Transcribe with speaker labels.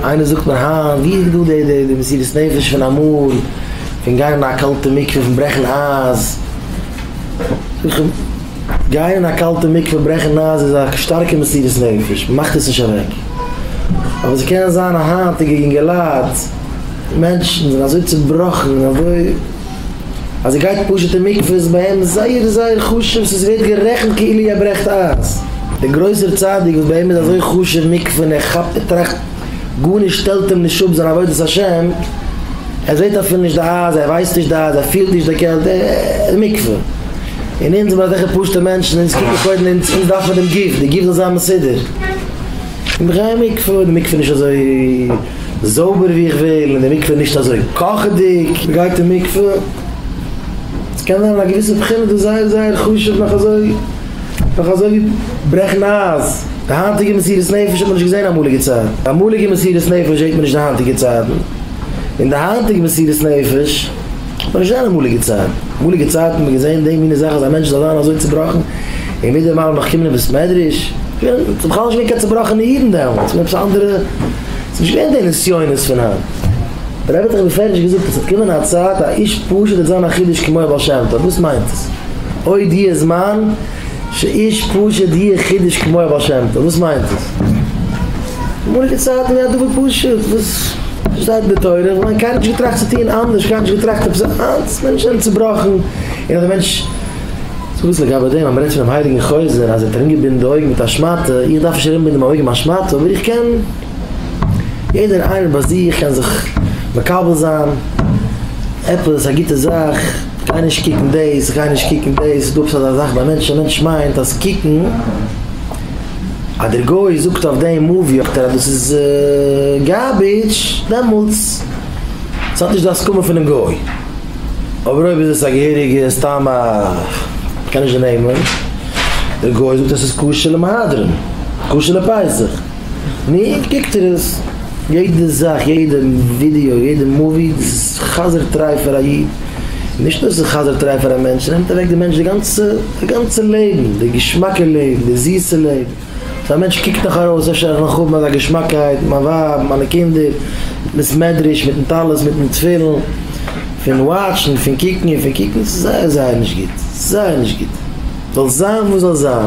Speaker 1: איינער זאגט מיר היינט, ווי איז דא די די די מסירות נפש פון אמאל, פון גיין אין א קאלטע מקווה, פון ברעכן אייז? זאג איך אים, גיין אין א קאלטע מקווה ברעכן אייז איז א שטארקע מסירות נפש, מ'מאכט עס נישט אוועק. אבער ס'קען זיין אז היינטיגע יונגעלייט, מענטשן זענען אזוי צובראכן און אזוי, אז ער גייט פשוט אין מקווה איז ביי אים זייער זייער חשוב, ס'איז ווערט גערעכנט כאילו ער ברעכט אייז. דער גרויסער צדיק וואס ביי אים איז אזוי חשוב מקווה און ער כאפט ער טראכט גארנישט שטעלט אים נישט אפ זיין עבודת השם, ער זעט אפילו נישט די אייז, ער ווייסט נישט די אייז, ער פילט נישט די קעלט, ער מקווה. און אונז זעמיר אזעלכע פשוטע מענטשן, אונז קוקן קודם אונז אונז דארף מען דעם גוף, די גוף זאל זיין מסודר. און איך גיי אין מקווה, די מקווה איז נישט אזוי זויבער ווי איך וויל, און די מקווה איז נישט אזוי קאכעדיג, מען גייט אין מקווה, עס קען זיין אין א געוויסע בחינה איז דאס זייער זייער חשוב נאך אזוי, נאך אזוי ווי ברעכן אייז, די היינטיגע מסירות נפש האט מען נישט געזען אמאליגע צייטן, די אמאליגע מסירות נפש זעט מען נישט די היינטיגע צייטן, און די היינטיגע מסירות נפש. נאר נישט זיין אמאליגע צייטן. אמאליגע צייטן האט מען געזען די מינע זאך אז א מענטש זאל זיין אזוי צובראכן און ווידעראמאל נאך קומען אין בית מדרש. ס'איז בכלל נישט געווען קיין צובראכענע אידן דעמאלטס, ס'איז געווען עפעס אנדערע, ס'איז נישט געווען די נסיונות פון היינט. דער רבי האט דאך בפירוש געזאגט אז ס'וועט קומען א צייט א איש פשוט וועט זיין א חידוש כמו הבעל שם טוב. וואס מיינט עס? עוד יהיה זמן שאיש פשוט יהיה חידוש כמו הבעל שם טוב, וואס מיינט עס? אמאליגע צייטן ווי א דבר פשוט, וואס שטייט אין די תורה, איך מיין קיינער האט נישט געטראכט צו טון אנדערש, קיינער האט נישט געטראכט עפעס אנדערש, מענטשן זענען צובראכן, און אז דער מענטש, סאו וואס לגבי דעם אז מ'רעדט פונעם הייליגן חוזה אז ער האט ארומגעבינדן די אויגן מיט א שמאטע, איך דארף נישט ארומבינדן מיין אויגן מיט א שמאטע, אבער איך קען, יעדער איינער ביי זיך קען זיך מקבל זיין עפעס א גוטע זאך. כ'גיי נישט קוקן דאס, כ'גיי נישט קוקן דאס, ס'איז דא עפעס אזא זאך ביי מענטשן, א מענטש מיינט אז קוקן, אז דער גוי זאגט אויף דעם movie אז דאס איז garbage, דעמאלטס, ס'האט נישט די הסכמה פונעם גוי. אבער אויב איז עס א געהעריגע סתם א, כ'קען נישט די נעמען, דער גוי זאגט אז ס'איז כשר למהדרין, כשר לפסח. נו, קוקט ער עס. יעדע זאך, יעדע ווידיאו, יעדע movie, דאס איז חזיר טריי פאר א איד. נישט נאר ס'איז חזיר טריי פאר א מענטש, ס'נעמט אוועק די מענטש די גאנצע, די גאנצע לעבן, די געשמאקע לעבן, די זיסע לעבן. סאו א מענטש קוקט נאך ארויס, אפשר וועל איך נאך האבן אזא געשמאקייט מיט מיין ווייב, מיט מיינע קינדער, מיטן בית מדרש, מיטן טלית, מיטן תפילין. פון watch ן, פון קוקן און פון קוקן, ס'איז זייער זייער נישט גוט. זייער נישט גוט. זאל זיין וואס זאל זיין.